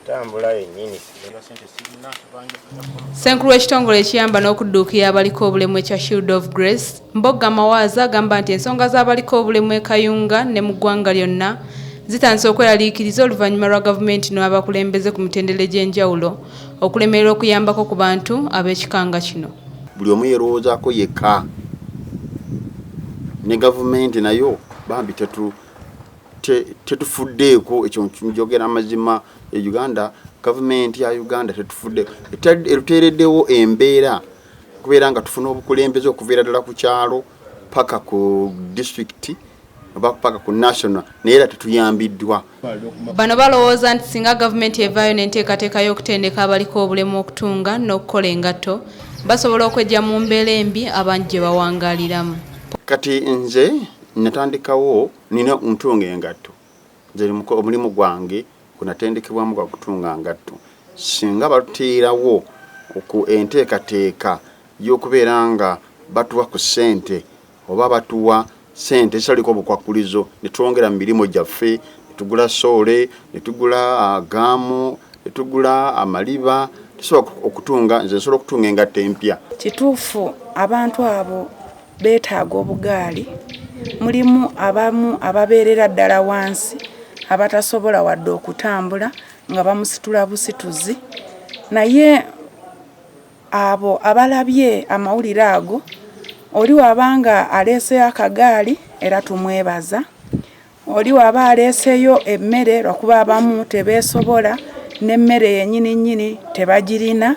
Tambula yennyini. Ssenkulu w'ekitongole ekiyamba n'okudduukirira abaliko obulemu ekya Shield of Grace, Mbogga Mawaaza agamba nti ensonga z'abaliko obulemu e Kayunga ne mu ggwanga lyonna zitandise okweraliikiriza oluvannyuma lwa gavumenti n'abakulembeze ku mitendera egy'enjawulo okulemererwa okuyambako ku bantu ab'ekikanga kino. Buli omu yerowoozaako yekka, ne gavumenti nayo bambi tetufuddeeko. Ekyo njogera amazima e Uganda, gavumenti ya Uganda tetufudde, etuteereddewo embeera kubeera nga tufuna obukulembeze okuviira ddala ku kyalo paka ku disitulikiti oba paka ku national, naye era tetuyambiddwa. Bano balowooza nti singa gavumenti evaayo n'enteekateeka y'okutendeka abaliko obulemu okutunga n'okukola engatto, basobola okweggya mu mbeera embi abangi gye bawangaaliramu. Kati nze natandikawo, nina ntunga engatto. Nze omulimu gwange gunatendekebwamu gwa kutunga ngatto. Singa batuteerawo ku enteekateeka y'okubeera nga batuwa ku ssente oba batuwa ssente ezitaliko obukwakkulizo, ne twongera mu mirimu gyaffe, ne tugula soole, ne tugula gaamu, ne tugula amaliba, tusobola okutunga. Nze nsobola okutunga engatto empya. Kituufu, abantu abo beetaaga obugaali. Mulimu abamu ababeerera ddala wansi, abatasobola wadde okutambula nga bamusitula busituzi, naye abo abalabye amawulire ago, oli wabanga aleeseyo akagaali era tumwebaza, oli waba aleeseyo emmere, lwakuba abamu tebeesobola n'emmere yennyini nnyini tebagirina.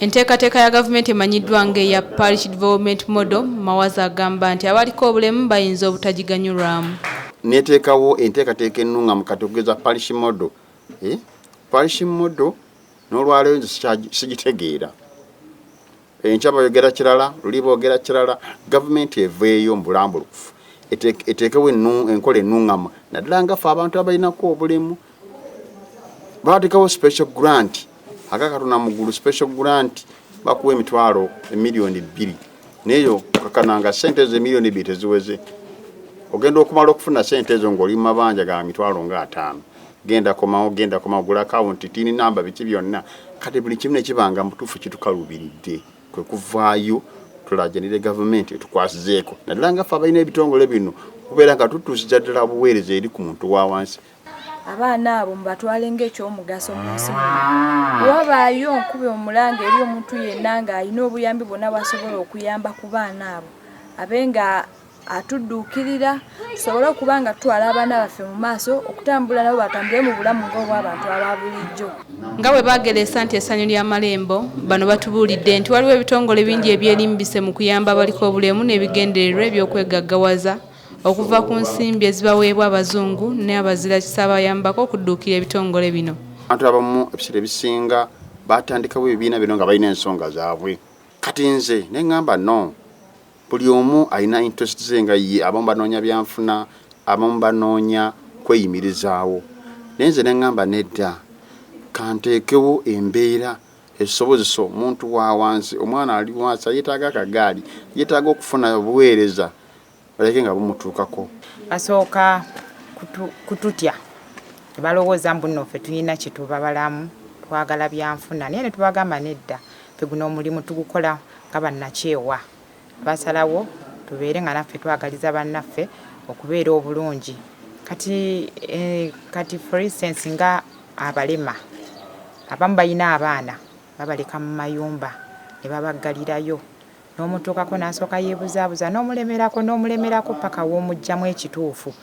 Enteekateeka ya gavumenti emanyiddwa ng'eya Parish Development Model, Mawaza agamba nti abaliko obulemu bayinza obutagiganyulwamu. Neteekawo enteekateeka ennungamu, kati okugeza parish model, eh? Parish model n'olwaleero nze sigitegeera. Enkya bayogera kirala, luli boogera kirala. Gavumenti eveeyo mu bulambulukufu, eteekewo enkola ennungamu, naddala nga ffe abantu abalinako obulemu. Bateekawo special grant akakatona muggulu, special grant bakuwa emitwalo 2 million, naye kakananga sente ezo 2 million teziweze. Ogenda okumala okufuna sente ezo ng'oli mu mabanja ga mitwalo nga 50. Genda komawo, genda komawo, gula akawunti, TIN number, biki byonna. Kati buli kimu nekibanga mutuufu kitukalubiridde, kwe kuvaayo tulajanire gavumenti etukwasizeeko, naddala nga ffe abalina ebitongole bino, okubeera nga tutuusiza ddala obuweereza eri ku muntu wa wansi. Abaana abo mubatwale ng'ekyomugaso mu nsi muno. Wabaayo nkube omulanga eri omuntu yenna ng'alina obuyambi bwonna bw'asobola okuyamba ku baana abo, abe nga atudduukirira, tusobole okuba nga tutwala abaana baffe mu maaso okutambula nabo batambule mu bulamu ng'obw'abantu aba bulijjo. Nga bwe bagereesa nti essanyu ly'amalembo, bano batubuulidde nti waliwo ebitongole bingi ebyerimbise mu kuyamba abaliko obulemu n'ebigendererwa eby'okwegaggawaza okuva ku nsimbi ezibaweebwa abazungu n'abazirakisa abayambako okudduukira ebitongole bino. Abantu abamu ebiseera ebisinga batandikawo ebibiina bino nga balina ensonga zaabwe. Kati nze neŋŋamba no, buli omu alina interest ze nga ye. Abamu banoonya byanfuna, abamu banoonya kweyimirizaawo, naye nze neŋŋamba nedda, kanteekewo embeera esobozesa omuntu wa wansi, omwana ali wansi yeetaaga akagaali, yeetaaga okufuna obuweereza, baleke nga bumutuukako. Basooka kututya, tebalowooza mbu nno ffe tulina kye tubabalamu, twagala byanfuna, naye ne tubagamba nedda, ffe guno omulimu tugukola nga bannakyewa, basalawo tubeere nga naffe twagaliza bannaffe okubeera obulungi. Kati for instance nga abalema abamu balina abaana babaleka mu mayumba ne babaggalirayo, n'omutuukako n'asooka yeebuzaabuza, n'omulemerako n'omulemerako paka w'omuggyamu ekituufu.